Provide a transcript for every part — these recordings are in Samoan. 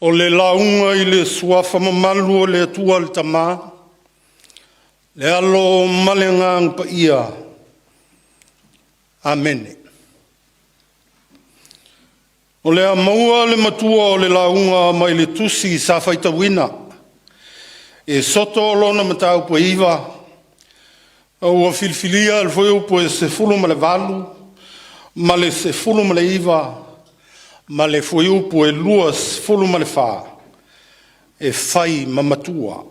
O le lauga i le suafa mamalu o le Atua le Tama, le Alo ma le Agaga Paia. Amene. O le a maua le matua o le lauga mai le tusi sa faitauina e soto lona mataupu e 9, ua filifilia le fuaiupu e 18 ma le 19 ma le fuaiupu e 24 e fai ma matua.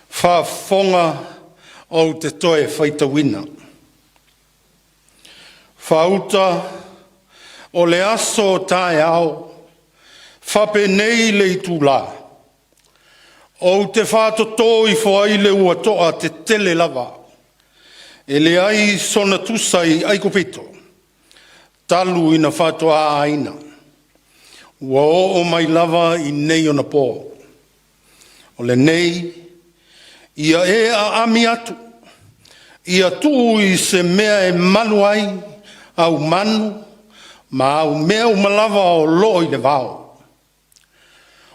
Faafofoga ou te toe faitauina. Faauta o le aso taeao, faapenei le itula, ou te faatoto ifo ai le ua toa tetele lava, e leai sona tusa i Aikupito, talu ina faatoa aina, ua oo mai lava i nei ona po. O lenei, ia e aami atu, ia tuu i se mea e malu ai au manu ma au mea uma lava o lo o i le vao.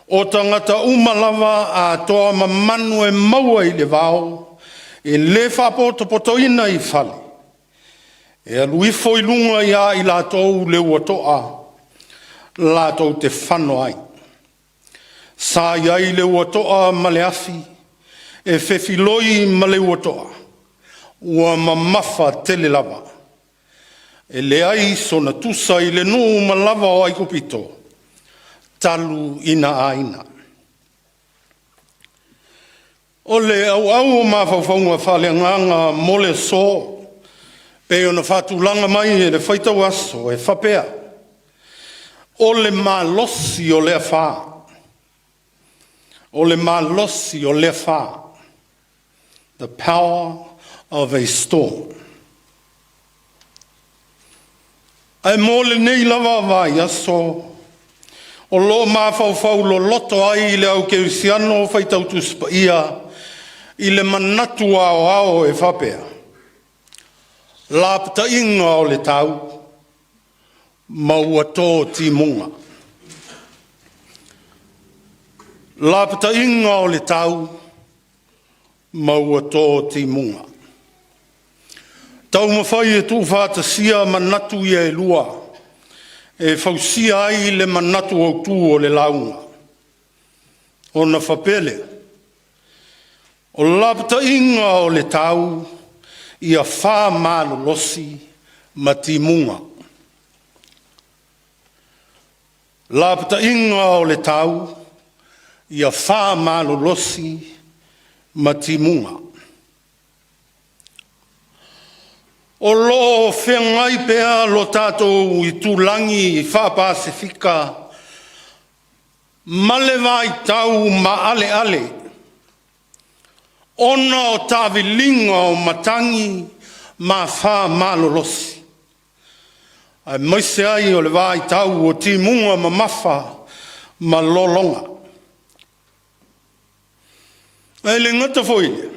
O tagata uma lava atoa ma manu e maua i le vao, e le faapotopotoina i fale, e alu ifo i luga ia i latou le ua toa latou te fano ai. Sa i ai le ua toa ma le afi, e fefiloi ma le ua toa, ua mamafa tele lava. E leai sona tusa i le nuu uma lava o Aikupito, talu ina aina. O le auau o mafaufauga faaleagaga mo le aso, pei ona faatulaga mai e le faitau aso e faapea: O le malosi o le afa. O le malosi o le afa. The power of a storm. Ae mo lenei lava vaiaso, o lo o mafaufau loloto ai le au kerisiano faitau Tusi Paia i le manatu aoao e faapea: Lapataiga o le tau ma ua to timuga. Lapataiga o le tau ma ua to timuga. Taumafai e tuufaatasia manatu ia e lua e fausia ai le manatu autu o le lauga. Ona faapea lea, o lapataiga o le tau ia fa malolosi ma timuga. Lapataiga o le tau, ia fa malolosi ma timuga. O lo o feagai pea lo tatou itulagi faa-Pasefika ma le vaitau maaleale ona o taaviliga o matagi ma afa malolosi, aemaise ai o le vaitau o timuga mamafa ma lologa. E le gata foi i lea,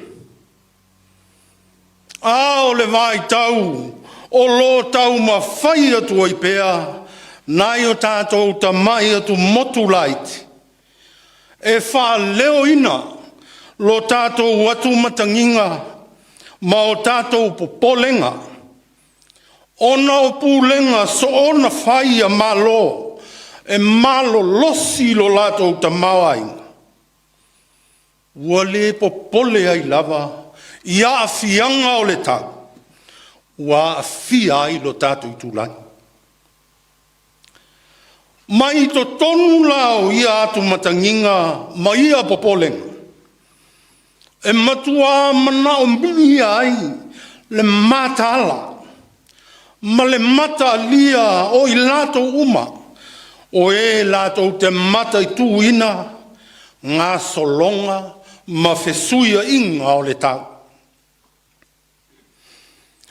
a o le vaitau o lo o taumafai atu ai pea nai o tatou tamai atumotu laiti e faaleoina lo tatou atumatagiga ma o tatou popolega ona o pulega soona fai a Malo e malolosi lo latou tamaoaiga, ua le popole ai lava i aafiaga o le tau ua aafia ai lo tatou itulagi. Mai totonu la o ia atumatagiga ma ia popolega, e matua manaomia ai le mataala ma le mataalia o i latou uma o e latou te mataituina gasologa ma fesuiaiga o le tau.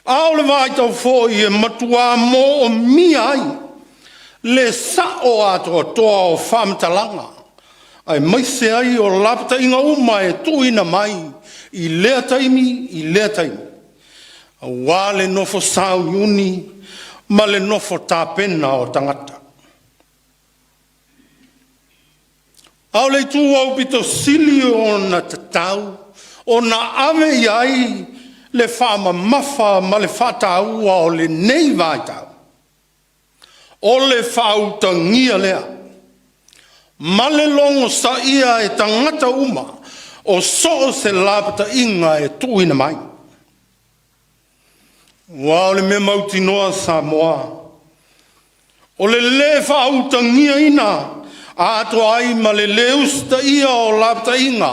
A o le vaitau foi e matua moomia ai le sao atoatoa o faamatalaga aemaise ai o lapataiga uma e tuuina mai i lea taimi i lea taimi, aua le nofo sauniuni ma le nofo tapena o tagata. A o le itu aupito sili ona tatau ona ave i ai le faamamafa ma le faataua o lenei vaitau, o le faautagia lea ma le logosaia e tagata uma o so o se lapataiga e tuuina mai. Aua o le mea mautinoa Samoa, o le lē faautagiaina atoa ai ma le lē usitaia o lapataiga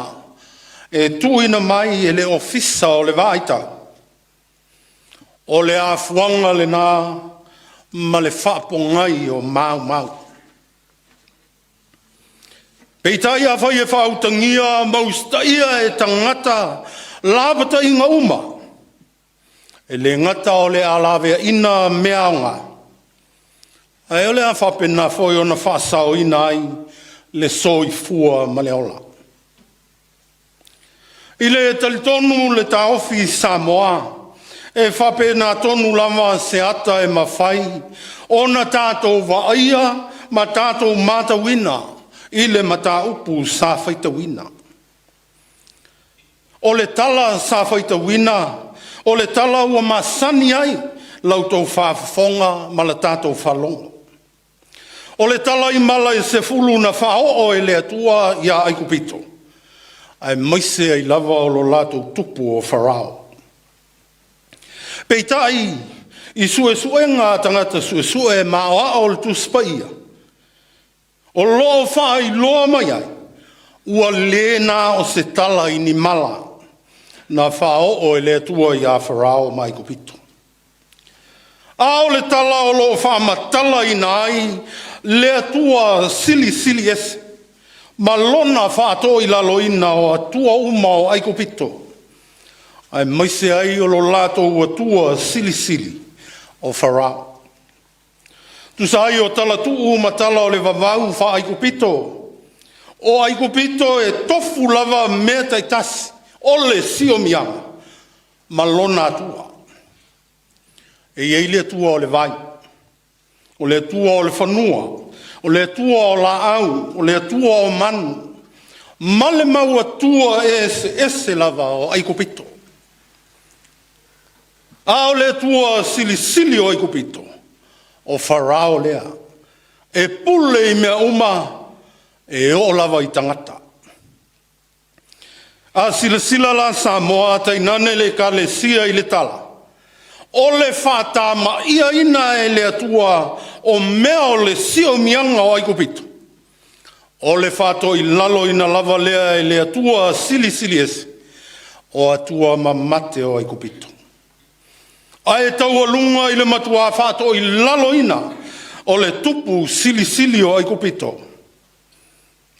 e tuuina mai e le Ofisa o le Vaai Tau, o le afuaga lena ma le faapogai o maumau. Peitai afai e faautagia ma usitaia e tagata lapataiga uma, e le gata o le a laveaiina mea aoga, ae o le a faapena foi ona faasaoina ai le soifua ma le ola. I le talitonu le taofi Samoa, e faapena tonu lava se ata e mafai ona tatou vaaia ma tatou matauina i le mataupu sa faitauina. O le tala sa faitauina, o le tala ua masani ai la outou faafofoga ma la tatou faalogo. O le tala i mala e 10 na faaoo e le Atua ia Aikupito, aemaise ai lava o lo latou tupu o Farao. Peitai i suesuega a tagata suesue ma aoao o le Tusi Paia, o lo o faailoa mai ai, ua le na o se tala i ni mala na faaoo e le Atua ia Farao ma Aikupito, a o le tala o lo o faamatalaina ai le Atua Silisili Ese ma lona faatoilaloina o atua uma o Aikupito, aemaise ai o lo latou atua silisili o Farao. Tusa ai o tala tuu ma tala o le vavau faa-Aikupito, o Aikupito e tofu lava mea taitasi o le siomiaga ma lona atua. E i ai le atua o le vai, o le atua o le fanua, o le atua o laau, o le atua o manu, ma le mau atua eseese lava o Aikupito. A o le atua silisili o Aikupito, o Farao lea, e pule i mea uma e oo lava i tagata. A silasila la Samoa tainane le Ekalesia i le tala, o le faatama'iaina e le Atua o mea o le siomiaga o Aikupito, o le faatoilaloina lava lea e le Atua Silisili Ese o atua mamate o Aikupito, ae taualuga i le matuā faatoilaloina o le tupu silisili o Aikupito,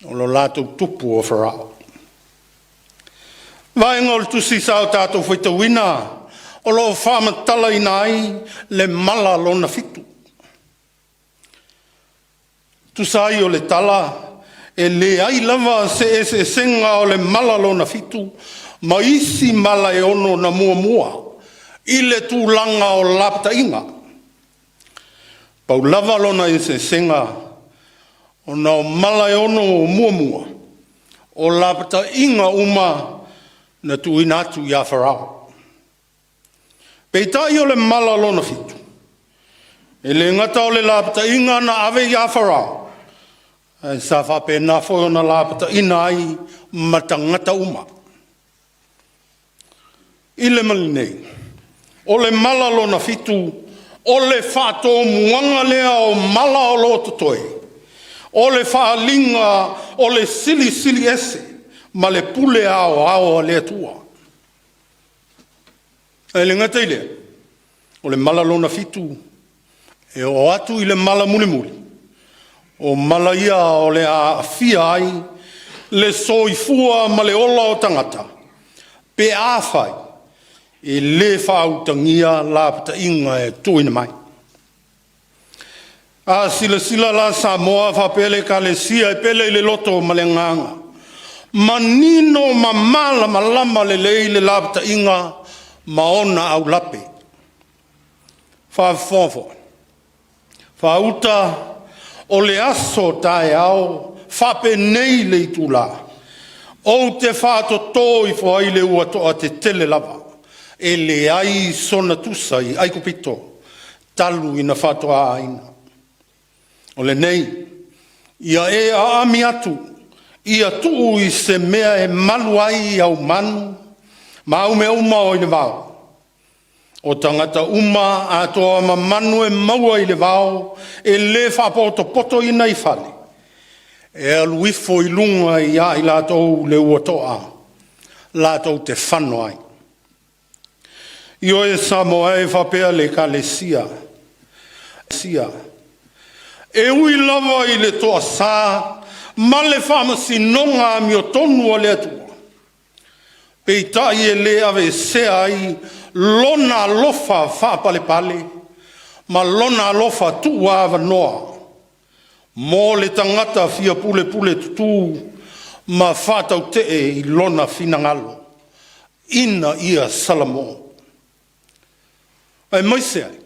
o lo latou tupu o Farao. Vaega o le tusi sa o tatou faitauina o lo o faamatalaina ai le mala lona fitu. Tusa ai o le tala, e leai lava se eseesega o le mala lona fitu ma isi mala e ono na muamua i le tulaga o lapataiga. Pau lava lona eseesega ona o mala e ono muamua, o lapataiga uma na tuuina atu ia Farao. Peitai o le mala lona fitu, e le gata o le lapataiga na ave ia Farao, ae sa faapena foi ona lapataiina ai ma tagata uma. I le ma lenei, o le mala lona fitu, o le faatomuaga lea o mala o lo o totoe, o le faaaliga o le Silisili Ese ma le pule aoao a le Atua. Ae le gata i lea, o le mala lona fitu, e oo atu i le mala mulimuli, o mala ia o le a aafia ai le soifua ma le ola o tagata pe afai e le faautagia lapataiga e tuuina mai. A silasila la Samoa faapea le Ekalesia e pele i le loto ma le agaga, manino ma malamalama lelei le lapataiga ma ona aulape. Faafofoga foi, faauta o le aso taeao. faapenei le itula, ou te faatoto ifo ai le ua toatetele lava, e leai sona tusa i Aikupito talu ina faatoa aina. O lenei, ia e aami atu ia tuu i se mea e malu ai au manu ma au mea uma o i le vao. O tagata uma atoa ma manu e maua i le vao, e le faapotopotoina i fale, e alu ifo i luga ia i latou le ua toa, latou te fano ai. Ioe Samoa e faapea le Ekalesia, e ui lava i le toasa ma le faamasinoga amiotonu a le Atua, peitai e le aveesea ai Lona alofa faapalepale ma Lona alofa tuuavanoa mo le tagata fia pulepule tutu ma faatautee i lona finagalo ina ia salamo. Aemaise ai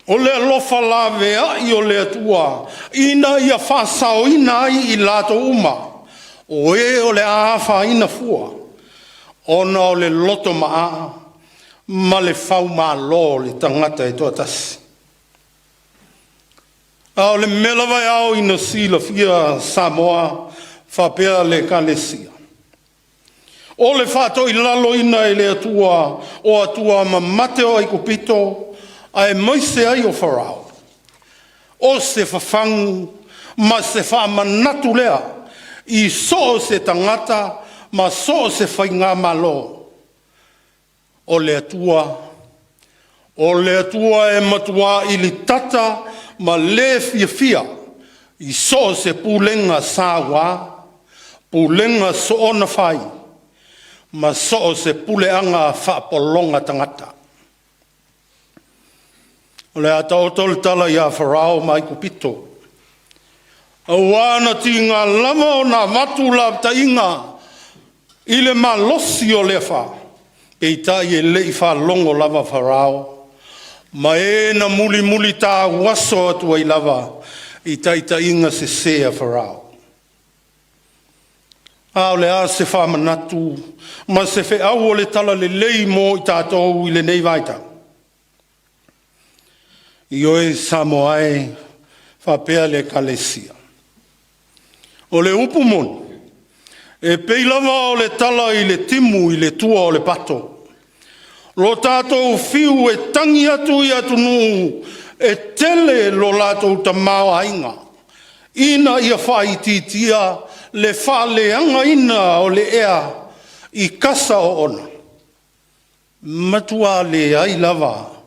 o le alofa laveai o le Atua ina ia faasaoina ai i latou uma o e o le a afaina fua ona o le loto maa ma le faumalo o le tagata e toatasi. A o le mea lava e ao ina silafia Samoa faapea le Ekalesia, o le faatoilaloina e le Atua o atua mamate o Aikupito aemaise ai o Farao, o se fafagu ma se faamanatu lea i so o se tagata ma so o se faigamalo, o le Atua, o le Atua e matuai litata ma le fiafia i so o se pulega saua, pulega soona fai, ma so o se puleaga faapologa tagata. O le a taoto le tala ia Farao ma Aikupito, aua na tiga lava ona avatu lapataiga i le malosi o le afa, peitai e le i faalogo lava Farao, ma e na mulimulitauaso atu ai lava i taitaiga sese a Farao. A o le a se faamanatu ma se feau o le talalelei mo i tatou i lenei vaitau? Ioe Samoa e, faapea le Ekalesia, o le upu moni, e pei lava o le tala i le timu i le tua o le pato, lo tatou fiu e tagi atu i atunuu e tele lo latou tamaoaiga ina ia faaitiitia le faaleagaina o le ea i kasa oona, matua leai lava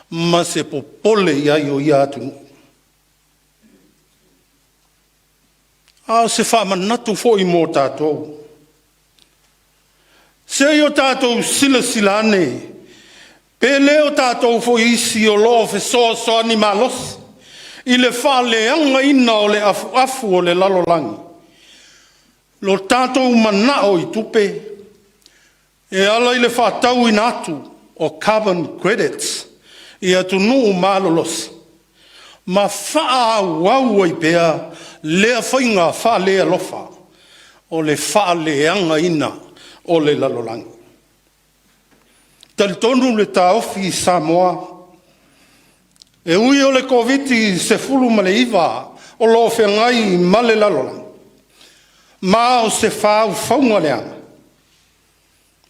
ma se popole i ai o ia atunuu. A o se faamanatu foi mo tatou, se i o tatou silasila ane, pe le o tatou foi isi o lo o fesoasoani malosi i le faaleagaina o le afuafu o le lalolagi, lo tatou manao i tupe e ala i le faatauina atu o carbon credits i atunuu malolosi ma faaauau ai pea lea faiga faalealofa o le faaleagaina o le lalolagi. E talitonu le taofi i Samoa, e ui o le Koviti-19 o lo o feagai ma le lalolagi, ma o se faufauga leaga,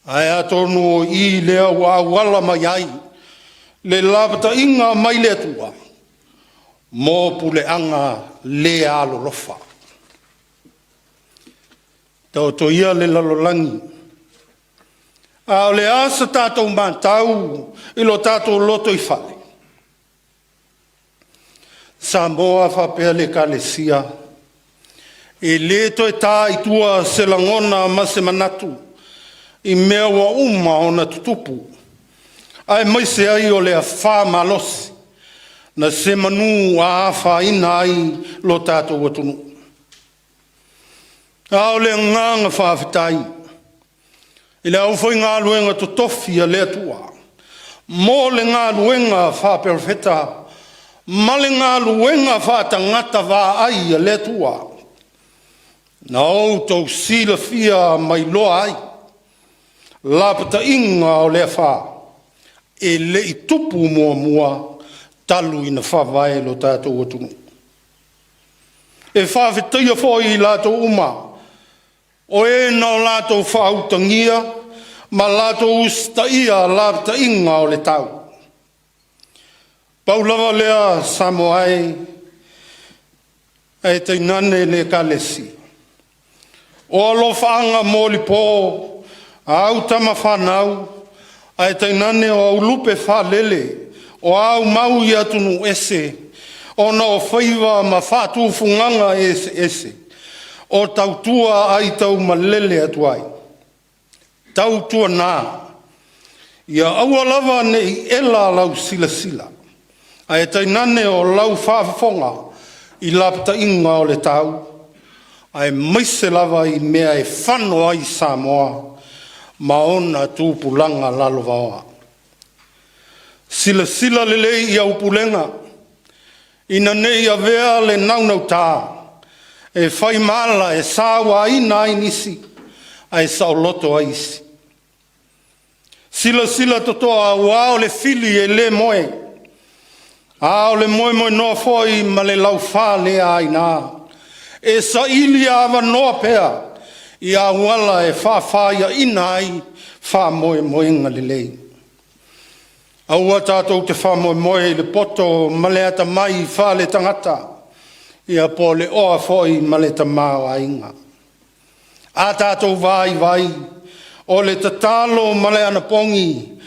ae atonu o i lea ua auala mai ai le lapataiga mai le Atua mo puleaga le alolofa. Taoto ia le lalolagi, a o le a se tatou matau i lo tatou lotoifale? Samoa faapea le Ekalesia, e le toe ta i tua se lagona ma se manatu i mea ua uma ona tutupu, aemaise ai o le afa malosi na semanu ua afaina ai lo tatou atunuu. A o le agaga faafetai i le aufaigaluega totofi a le Atua mo le galuega faaperofeta ma le galuega faatagata vaai a le Atua. Na outou silafia ma iloa ai lapataiga o le afa e le i tupu muamua talu ina faavae lo tatou atunuu. E faafetaia foi i latou uma o e na o latou faautagia ma latou usitaia lapataiga o le tau. Pau lava lea Samoa e, ae tainane le Ekalesia, o alofaaga molipo a au tama fanau ae tainane o au lupe faalele o a aumau i atunuu ese ona o faiva ma faatufugaga eseese o tautua aitaumalele atu ai. Tautuana, ia aua lava ne i ela lau silasila, ae tainane o lau faafofoga i lapataiga o le tau, aemaise lava i mea e fano ai Samoa ma ona tupulaga lalovaoa. Silasila lelei i au pulega ina ne i avea le naunauta e fai ma ala e sauaina ai nisi ae saoloto ai isi. Silasila totoa aua o le fili e le moe, a o le moemoenoa foi ma le laufaleaina, e saili avanoa pea i auala e faafaiaina ai faamoemoega lelei. Aua tatou te faamoemoe i le poto ma le atamai faaletagata, ia po o le oa foi ma le tamaoaiga. A tatou vaivai, o le tatalo ma le anapogi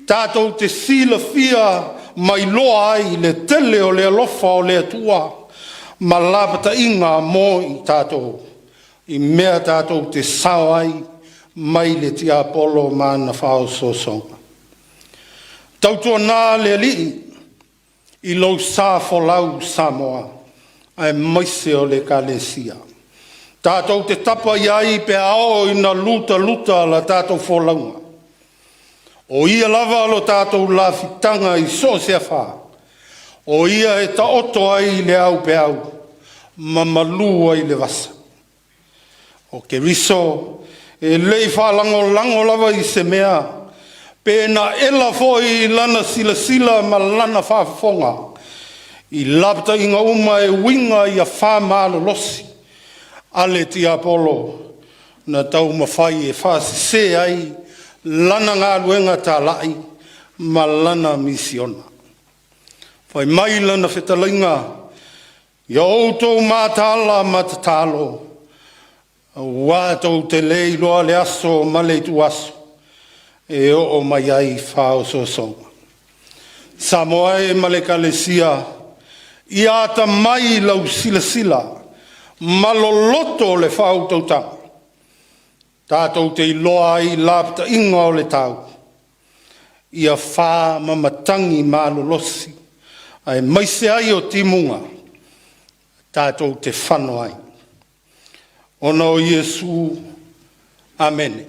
tatou te silafia ma iloa ai le tele o le alofa o le Atua ma lapataiga mo i tatou i mea tatou te sao ai mai le tiapolo ma ana faaosoosoga. Tautuana le Alii i lou sa folau Samoa aemaise o le Ekalesia, tatou te tapa i ai pe a oo ina lutaluta la tatou folauga. O Ia lava lo tatou lafitaga i so o se afa, o Ia e taoto ai le aupeau ma malu ai le vasa. O Keriso e le i faalagolago lava i se mea, pe na ela foi i lana silasila ma lana faafofoga i lapataiga uma e uiga i afa malolosi a le tiapolo na taumafai e faasese ai lana galuega talai ma lana misiona. Fai mai lana fetalaiga, “Ia outou mataala ma tatalo, aua tou te le iloa le aso ma le ituaso e oo mai ai faaosoosoga.” Samoa e ma le Ekalesia, ia atamai lau silasila ma loloto le faautautaga, tatou te iloa ai lapataiga o le tau, ia fa ma matagi malolosi, aemaise ai o timuga tatou te fano ai. Ona o Iesu. Amene.